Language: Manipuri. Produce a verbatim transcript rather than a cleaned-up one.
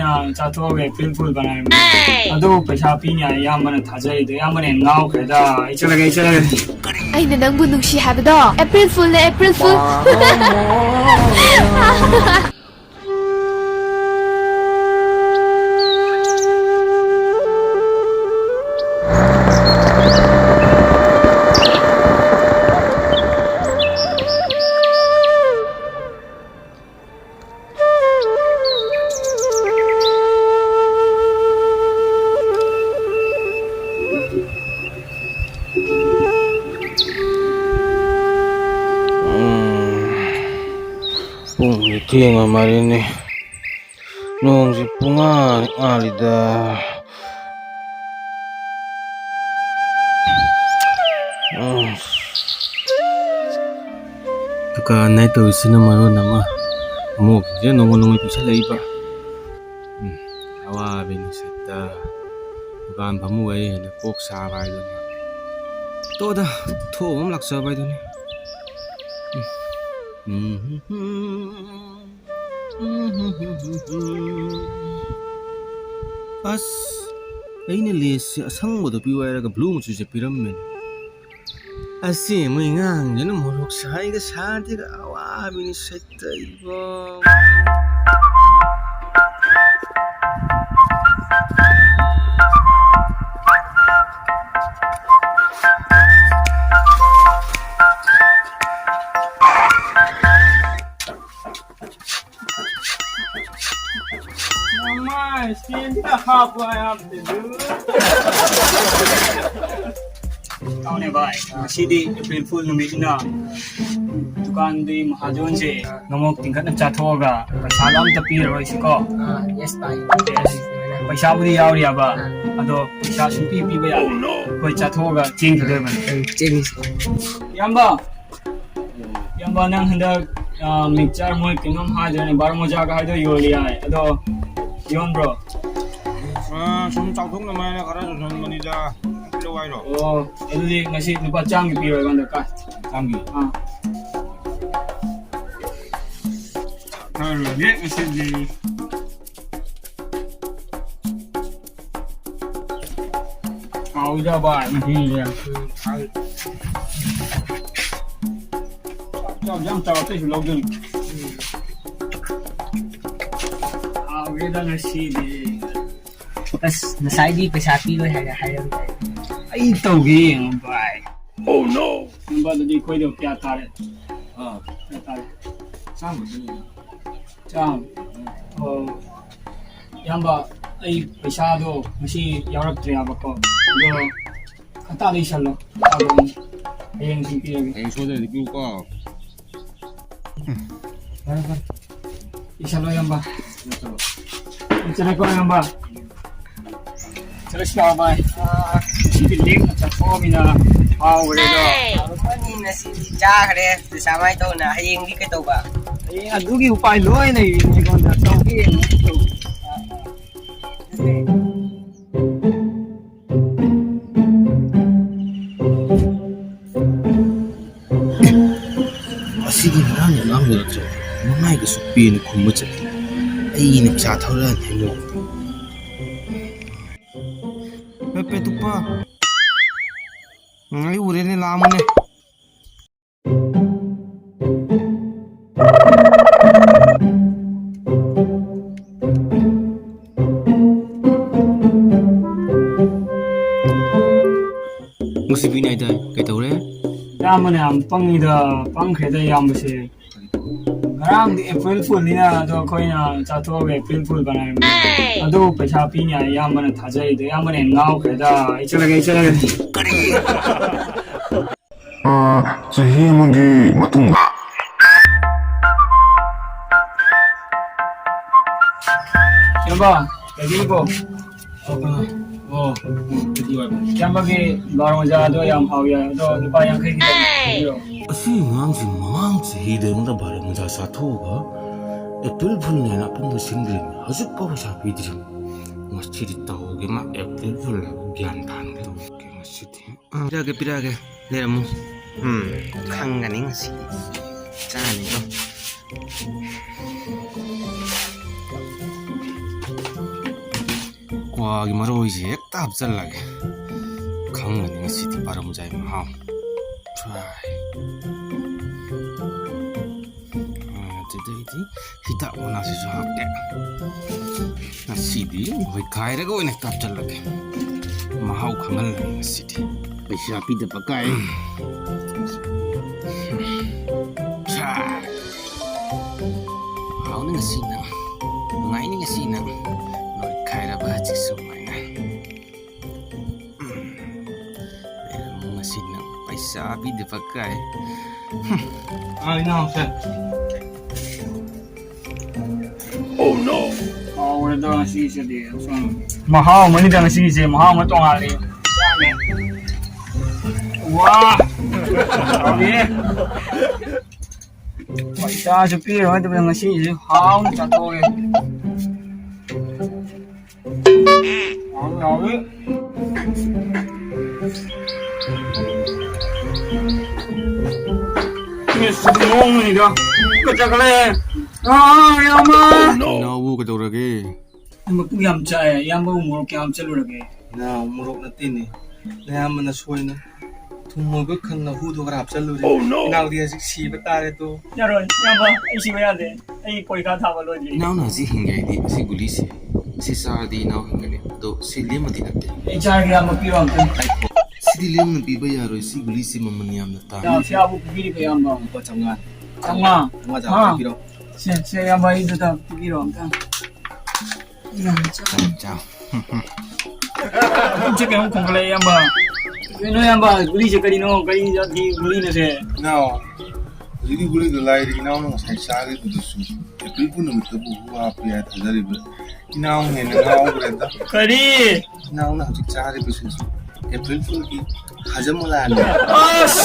ꯑꯥ, ꯆꯥꯊꯣꯛꯑꯒ April Fool ꯕꯅꯥꯔꯝꯃꯦ꯫ ꯑꯗꯨ ꯄꯩꯁꯥ ꯄꯤꯅꯤ ꯍꯥꯏ ꯏꯌꯥꯝꯕꯅ ꯊꯥꯖꯔꯤꯗꯣ꯫ ꯏꯌꯥꯝꯕꯅ ꯍꯦꯟꯅ ꯉꯥꯎꯈ꯭ꯔꯦꯗ꯫ ꯑꯩ ꯆꯠꯂꯒꯦ, ꯑꯩ ꯆꯠꯂꯒꯦ꯫ ꯑꯩꯅ ꯅꯪꯕꯨ ꯅꯨꯡꯁꯤ ꯍꯥꯏꯕꯗꯣ April Foolꯅꯦ, April Fool꯫ ꯎꯝ, ꯄꯨꯡꯁꯤ ꯊꯦꯡꯉ ꯃꯥꯜꯂꯤꯅꯦ꯫ ꯅꯣꯡꯁꯤ ꯄꯨꯡꯉꯥꯟ ꯉꯥꯜꯂꯤꯗ꯫ ꯎꯝ꯫ ꯗꯨꯀꯥꯟ ꯍꯥꯏ ꯇꯧꯔꯤꯁꯤꯅ ꯃꯔꯣꯟ ꯑꯃ, ꯑꯃꯨꯛꯁꯦ ꯅꯣꯡꯃ ꯅꯣꯡꯃꯒꯤ ꯄꯤꯛꯁꯜꯂꯛꯏꯕ꯫ ꯎꯝ, ꯑꯋꯥꯕꯅꯤ ꯁꯤꯗ꯫ ꯗꯨꯀꯥꯟ ꯐꯝꯃꯨ ꯑꯩ ꯍꯦꯟꯅ ꯀꯣꯛ ꯁꯥꯕ ꯍꯥꯏꯗꯨꯅꯤ꯫ ꯇꯣꯛꯑꯣꯗ, ꯊꯣꯛꯑ ꯑꯃ ꯂꯥꯛꯆꯕ ꯍꯥꯏꯗꯨꯅꯤ꯫ ꯎꯝ꯫ ꯑꯁ, ꯑꯩꯅ ꯂꯦꯁꯁꯦ ꯑꯁꯪꯕꯗ ꯄꯤꯌꯨ ꯍꯥꯏꯔꯒ ꯕ꯭ꯂꯨ ꯃꯆꯨꯁꯦ ꯄꯤꯔꯝꯃꯦ꯫ ꯑꯁꯤ ꯃꯣꯏ ꯑꯉꯥꯡꯁꯤꯅ ꯃꯣꯔꯣꯛ ꯁꯥꯏꯒ ꯁꯥꯗꯦꯒ ꯑꯋꯥꯕꯤꯅꯤ ꯁꯩꯇ ꯏꯕꯣ꯫ ꯃꯃꯥꯏ ꯁꯦꯝꯕꯤꯗ ꯍꯥꯞꯄꯣ ꯍꯥꯏꯕꯗꯨ꯫ ꯇꯧꯅꯦ ꯚꯥꯏ, ꯉꯁꯤꯗꯤ April Fool ꯅꯨꯃꯤꯠꯅꯤꯅ ꯗꯨꯀꯥꯟꯗꯤ ꯃꯍꯥꯖꯣꯟꯁꯦ ꯅꯃꯣꯛ ꯇꯤꯡꯈꯠꯅ ꯆꯥꯊꯣꯛꯑꯒ ꯄꯩꯁꯥꯒ ꯑꯝꯇ ꯄꯤꯔꯔꯣꯏꯁꯤꯀꯣ꯫ ꯑꯥ, yes, ꯚꯥꯏ꯫ Yes꯫ ꯄꯩꯁꯥꯕꯨꯗꯤ ꯌꯥꯎꯔꯤꯑꯕ, ꯑꯥ꯫ ꯑꯗꯣ ꯄꯩꯁꯥ ꯁꯨꯡꯄꯤ ꯄꯤꯕ ꯌꯥꯗꯦ꯫ ꯑꯩꯈꯣꯏ ꯆꯥꯊꯣꯛꯑꯒ ꯆꯦꯟꯈꯤꯗꯣꯏꯕꯅꯤ꯫ ꯎꯝ, ꯆꯦꯟꯈꯤꯁꯤ꯫ ꯏꯌꯥꯝꯕ, ꯏꯌꯥꯝꯕ, ꯅꯪ ꯍꯟꯗꯛ, ꯑ, ꯃꯤꯛꯆꯔ ꯃꯣꯏ ꯀꯩꯅꯣꯝ ꯍꯥꯏꯗ꯭ꯔꯅꯦ, ꯕꯥꯔꯣ ꯃꯣꯖꯥꯒ ꯍꯥꯏꯗꯣ ꯌꯣꯜꯂꯤ ꯍꯥꯏ, ꯑꯗꯣ ꯌꯣꯟꯕ꯭ꯔꯣ? ꯑ, ꯁꯨꯝ ꯆꯥꯎꯊꯣꯛꯅꯕ ꯍꯥꯏꯅ ꯈꯔ ꯌꯣꯟꯁꯤꯟꯕꯅꯤꯗ꯫ ꯀꯤꯂꯣ ꯍꯥꯏꯔꯣ? ꯑꯣ, ꯑꯗꯨꯗꯤ ꯉꯁꯤ ꯂꯨꯄꯥ ꯆꯥꯝꯒꯤ ꯄꯤꯔꯣ ꯑꯩꯉꯣꯟꯗ, ꯀꯥꯏ? ꯆꯥꯝꯒꯤ? ꯑꯥ꯫ ꯈꯔ ꯂꯣꯏꯔꯦ ꯉꯁꯤꯗꯤ꯫ ꯍꯥꯎꯏꯗ ꯚꯥꯏ, ꯉꯁꯤꯗꯤ꯫ ꯎꯝ, ꯍꯥꯎꯏ꯫ ꯆꯥꯛ ꯌꯥꯝ ꯆꯥꯎ, ꯑꯇꯩꯁꯨ ꯂꯧꯗꯣꯏꯅꯤ꯫ ꯍꯥꯎꯔꯦꯗ ꯉꯁꯤꯗꯤ꯫ ꯑꯁ, ꯉꯁꯥꯏꯗꯤ ꯄꯩꯁꯥ ꯄꯤꯔꯣꯏ ꯍꯥꯏꯔ-, ꯍꯥꯏꯔꯝꯗꯥꯏ꯫ ꯑꯩ ꯇꯧꯒꯦ ꯌꯦꯡꯉꯣ ꯚꯥꯏ꯫ Oh no! ꯅꯝꯕꯔꯗꯨꯗꯤ ꯑꯩꯈꯣꯏꯗꯣ ꯀꯌꯥ ꯇꯥꯔꯦ? ꯑꯥ꯫ ꯀꯌꯥ ꯇꯥꯔꯦ? ꯆꯥꯝꯃꯗꯅꯤ꯫ ꯆꯥꯝꯃ? ꯑꯣ꯫ ꯏꯌꯥꯝꯕ, ꯑꯩ ꯄꯩꯁꯥꯗꯣ ꯉꯁꯤ ꯌꯥꯎꯔꯛꯇ꯭ꯔꯦ ꯍꯥꯏꯕꯀꯣ꯫ ꯑꯗꯣ ꯈꯇꯥꯗ ꯏꯁꯜꯂꯣ꯫ ꯍꯌꯦꯡ ꯁꯨꯝ ꯄꯤꯔꯒꯦ꯫ ꯍꯌꯦꯡ ꯁꯣꯏꯗꯅꯗꯤ ꯄꯤꯌꯨꯀꯣ꯫ ꯐꯔꯦ, ꯐꯔꯦ꯫ ꯏꯁꯜꯂꯣ, ꯏꯌꯥꯝꯕ꯫ ꯏꯁꯜꯂꯦꯀꯣ, ꯏꯌꯥꯝꯕ꯫ ꯆꯠꯂꯁꯤ ꯂꯥꯛꯑꯣ, ꯚꯥꯏ꯫ ꯉꯁꯤꯗꯤ ꯂꯦꯝꯅ ꯆꯠꯊꯣꯛꯑꯃꯤꯅ ꯍꯥꯎꯈ꯭ꯔꯦꯗꯣ꯫ ꯍꯥꯎꯔꯝꯃꯅꯤ ꯉꯁꯤꯗꯤ ꯆꯥꯈ꯭ꯔꯦ꯫ ꯄꯩꯁꯥ ꯃꯥꯏ ꯇꯧꯅ ꯍꯌꯦꯡꯗꯤ ꯀꯩꯗꯧꯕ? ꯍꯌꯦꯡ ꯑꯗꯨꯒꯤ ꯎꯄꯥꯏ ꯂꯣꯏ ꯂꯩꯔꯤꯅꯦ ꯑꯩꯉꯣꯟꯗ꯫ ꯇꯧꯒꯦ, ꯇꯧꯒꯦ꯫ ꯑꯁꯤꯒꯤ ꯉꯔꯥꯡꯒꯤ ꯑꯉꯥꯡꯗꯨ ꯅꯠꯇ꯭ꯔꯣ? ꯃꯃꯥꯏꯒꯁꯨ ꯄꯦꯟꯅ ꯈꯨꯝꯕ ꯆꯠꯂꯤ꯫ ꯑꯩꯅ ꯄꯩꯁꯥ ꯊꯧꯔꯛꯑꯅꯤ ꯍꯥꯏꯕ꯫ ꯄꯦ-, ꯄꯦꯇꯨꯛꯄ꯫ ꯎꯝ, ꯑꯩ ꯎꯔꯦꯅꯦ, ꯂꯥꯛꯑꯝꯃꯨꯅꯦ꯫ ꯉꯁꯤ ꯄꯤꯅꯤ ꯍꯥꯏꯗꯥꯏ? ꯀꯩꯗꯧꯔꯦ? ꯏꯌꯥꯝꯕꯅ ꯌꯥꯝ ꯄꯪꯉꯤꯗ, ꯄꯪꯈ꯭ꯔꯦꯗ ꯏꯌꯥꯝꯕꯁꯦ꯫ ꯉꯔꯥꯡꯗꯤ April Foolꯅꯤꯅ, ꯑꯗꯣ ꯑꯩꯈꯣꯏꯅ ꯆꯥꯊꯣꯛꯑꯒ April Fool ꯕꯅꯥꯏꯕꯅꯤ꯫ ꯑꯗꯨ ꯄꯩꯁꯥ ꯄꯤꯅꯤ ꯍꯥꯏ ꯏꯌꯥꯝꯕꯅ ꯊꯥꯖꯔꯤꯗꯣ, ꯏꯌꯥꯝꯕꯅ ꯍꯦꯟꯅ ꯉꯥꯎꯈ꯭ꯔꯦꯗ꯫ ꯑꯩ ꯆꯠꯂꯒꯦ, ꯑꯩ ꯆꯠꯂꯒꯦ꯫ ꯀꯔꯤ? ꯑꯥ, ꯆꯍꯤ ꯑꯃꯒꯤ ꯃꯇꯨꯡꯗ꯫ ꯏꯌꯥꯝꯕ, ꯂꯩꯕꯤꯔꯤꯕꯣ? ꯑꯣ, ꯑꯣ, ꯏꯌꯥꯝꯕꯒꯤ ꯕꯥꯔꯣꯡꯖꯥꯗꯣ ꯌꯥꯝ ꯍꯥꯎꯏ, ꯑꯗꯣ ꯂꯨꯄꯥ ꯌꯥꯡꯈꯩꯒꯤ ꯄꯤꯕꯤꯔꯣ꯫ ꯑꯁꯤ ꯑꯉꯥꯡꯁꯤ ꯃꯃꯥꯡ ꯆꯍꯤꯗ ꯑꯩꯉꯣꯟꯗ ꯕꯥꯔꯣꯡꯖꯥ ꯆꯥꯊꯣꯛꯑꯒ April Foolꯅꯦꯅ ꯑꯄꯪꯕ ꯁꯤꯟꯈ꯭ꯔꯤꯅꯤ, ꯍꯧꯖꯤꯛꯐꯥꯎ ꯄꯩꯁꯥ ꯄꯤꯗ꯭ꯔꯤ꯫ ꯉꯁꯤꯗꯤ ꯇꯧꯒꯦ, ꯃꯥ April Fool ꯍꯥꯏꯕ ꯒ꯭ꯌꯥꯟ ꯇꯥꯍꯟꯒꯦ ꯇꯧꯒꯦ ꯉꯁꯤꯗꯤ꯫ ꯑꯥ, ꯄꯤꯔꯛꯑꯒꯦ, ꯄꯤꯔꯛꯑꯒꯦ꯫ ꯂꯩꯔꯝꯃꯨ꯫ ꯎꯝ, ꯈꯪꯒꯅꯤ ꯉꯁꯤ꯫ ꯆꯥꯅꯤꯀꯣ꯫ ꯀ꯭ꯋꯥꯒꯤ ꯃꯔꯣꯏꯁꯦ ꯍꯦꯛꯇ ꯍꯥꯞꯆꯜꯂꯒꯦ꯫ ꯈꯪꯒꯅꯤ ꯉꯁꯤꯗꯤ ꯕꯥꯔꯣ ꯃꯖꯥꯏ ꯃꯍꯥꯎ꯫ Try. ꯑꯗꯨꯗꯩꯗꯤ ꯍꯤꯗꯥꯛ ꯃꯅꯥꯁꯤꯁꯨ ꯍꯥꯞꯀꯦ꯫ ꯉꯁꯤꯗꯤ ꯅꯣꯏꯈꯥꯏꯔꯒ ꯑꯣꯏꯅ ꯀꯥꯞꯆꯜꯂꯒꯦ꯫ ꯃꯍꯥꯎ ꯈꯪꯍꯜꯂꯒꯦ ꯉꯁꯤꯗꯤ꯫ ꯄꯩꯁꯥ ꯄꯤꯗꯕ ꯀꯥꯏ꯫ ꯁꯥ꯫ ꯍꯥꯎꯅꯤ ꯉꯁꯤꯅ꯫ ꯅꯨꯡꯉꯥꯏꯅꯤ ꯉꯁꯤꯅ꯫ ꯅꯣꯏꯈꯥꯏꯔꯕ ꯍꯧꯖꯤꯛꯁꯨ ꯁꯨꯃꯥꯏꯅ꯫ ꯉꯁꯤꯅ ꯄꯩꯁꯥ ꯄꯤꯗꯕ ꯀꯥꯏ꯫ ꯑꯥ, ꯏꯅꯥꯎꯁꯦ꯫ Oh no! ꯍꯥꯎꯔꯦꯗ ꯉꯁꯤꯁꯤꯗꯤ, ꯁꯨꯝ꯫ ꯃꯍꯥꯎ ꯑꯃꯅꯤꯗ ꯉꯁꯤꯒꯤꯁꯦ, ꯃꯍꯥꯎ ꯑꯃ ꯇꯣꯉꯥꯜꯂꯤ꯫ ꯋꯥ! ꯍꯥꯎꯔꯦ꯫ ꯄꯩꯁꯥꯁꯨ ꯄꯤꯔꯣꯏꯗꯕꯗ ꯉꯁꯤꯁꯦ ꯍꯥꯎꯅ ꯆꯥꯊꯣꯛꯑꯒꯦ꯫ ꯍꯥꯎꯋꯤ, ꯍꯥꯎꯋꯤ꯫ ꯏꯁ, ꯃꯑꯣꯡꯅꯤꯗ꯫ ꯀꯆꯠꯈ꯭ꯔꯦ꯫ ꯑꯥ, ꯏꯌꯥꯝꯕ꯫ ꯏꯅꯥꯎꯕꯨ ꯀꯩꯗꯧꯔꯒꯦ? ꯃꯄꯨ ꯌꯥꯝ ꯆꯥꯛꯑꯦ꯫ ꯏꯌꯥꯝꯕꯕꯨ ꯃꯣꯔꯣꯛ ꯀꯌꯥꯝ ꯆꯠꯂꯨꯔꯒꯦ? ꯏꯅꯥꯎ, ꯃꯣꯔꯣꯛ ꯅꯠꯇꯦꯅꯦ꯫ ꯅꯌꯥꯝꯕꯅ ꯁꯣꯏꯅ ꯊꯨꯝ ꯑꯣꯏꯕ ꯈꯪꯅ ꯍꯨꯗꯣ ꯈꯔ ꯍꯥꯞꯆꯜꯂꯨꯔꯦ꯫ Oh, no! ꯏꯅꯥꯎꯗꯤ ꯍꯧꯖꯤꯛ ꯁꯤꯕ ꯇꯥꯔꯦ ꯇꯣ꯫ ꯌꯥꯔꯣꯏ, ꯏꯌꯥꯝꯕ, ꯑꯩ ꯁꯤꯕ ꯌꯥꯗꯦ꯫ ꯑꯩ ꯄꯣꯔꯤꯈꯥ ꯊꯥꯕ ꯂꯣꯏꯗ꯭ꯔꯤ꯫ ꯏꯅꯥꯎꯅ ꯍꯧꯖꯤꯛ ꯍꯤꯡꯒꯦ ꯍꯥꯏꯗꯤ ꯑꯁꯤ ꯒꯨꯂꯤꯁꯦ, ꯁꯤ ꯆꯥꯔꯗꯤ ꯏꯅꯥꯎ ꯍꯤꯡꯒꯅꯤ꯫ ꯑꯗꯣ ꯁꯤ ꯂꯦꯝꯃꯗꯤ ꯅꯠꯇꯦ꯫ ꯑꯩ ꯆꯥꯔꯒꯦ, ꯏꯌꯥꯝꯕ, ꯄꯤꯔꯣ ꯑꯝꯇꯪ꯫ ꯁꯤꯗꯤ ꯂꯦꯝꯅ ꯄꯤꯕ ꯌꯥꯔꯣꯏ꯫ ꯁꯤ ꯒꯨꯂꯤꯁꯦ ꯃꯃꯜ ꯌꯥꯝꯅ ꯇꯥꯡꯉꯤ꯫ ꯌꯥꯝ ꯁꯤ ꯑꯕꯨ ꯄꯤꯕꯤꯔꯤꯕ, ꯏꯌꯥꯝꯕ꯫ ꯂꯨꯄꯥ ꯆꯥꯝꯃꯉꯥ꯫ ꯆꯥꯝꯃꯉꯥ? ꯆꯥꯝꯃꯉꯥ ꯆꯥꯝꯃꯉꯥ ꯑꯥ꯫ ꯄꯤꯔꯣ꯫ ꯁꯦ, ꯁꯦ, ꯏꯌꯥꯝꯕ, ꯑꯩꯗꯨꯗ ꯄꯤꯕꯤꯔꯣ ꯑꯝꯇꯪ꯫ ꯌꯥꯝ ꯆꯥ-, ꯆꯥꯎ꯫ ꯄꯨꯛꯁꯦ ꯀꯩꯅꯣꯝ ꯈꯣꯡꯒꯠꯂꯛꯑꯦ, ꯏꯌꯥꯝꯕ꯫ ꯀꯩꯅꯣ, ꯏꯌꯥꯝꯕ, ꯒꯨꯂꯤꯁꯦ ꯀꯔꯤꯅꯣ? ꯀꯔꯤ ꯖꯥꯠꯀꯤ ꯒꯨꯂꯤꯅꯣ ꯁꯦ? ꯏꯅꯥꯎ, ꯍꯧꯖꯤꯛꯀꯤ ꯒꯨꯂꯤꯗꯣ ꯂꯥꯏꯔꯤ, ꯏꯅꯥꯎꯅ ꯉꯁꯥꯏ ꯆꯥꯈꯤꯕꯗꯨꯁꯨ꯫ ꯑꯦꯄ꯭ꯔꯤꯜ ꯐꯨꯜ ꯅꯨꯃꯤꯠꯇꯕꯨ ꯍꯨ ꯍꯥꯞꯄꯤ ꯍꯥꯏ ꯊꯥꯖꯔꯤꯕ꯭ꯔꯥ? ꯏꯅꯥꯎ ꯍꯦꯟꯅ ꯉꯥꯎꯈ꯭ꯔꯦꯗ꯫ ꯀꯔꯤ? ꯏꯅꯥꯎꯅ ꯍꯧꯖꯤꯛ ꯆꯥꯔꯤꯕꯁꯤꯁꯨ ꯑꯦꯄ꯭ꯔꯤꯜ ꯐꯨꯜꯒꯤ ꯍꯥꯖꯃꯣꯂꯥꯅꯤ꯫ ꯑꯁ!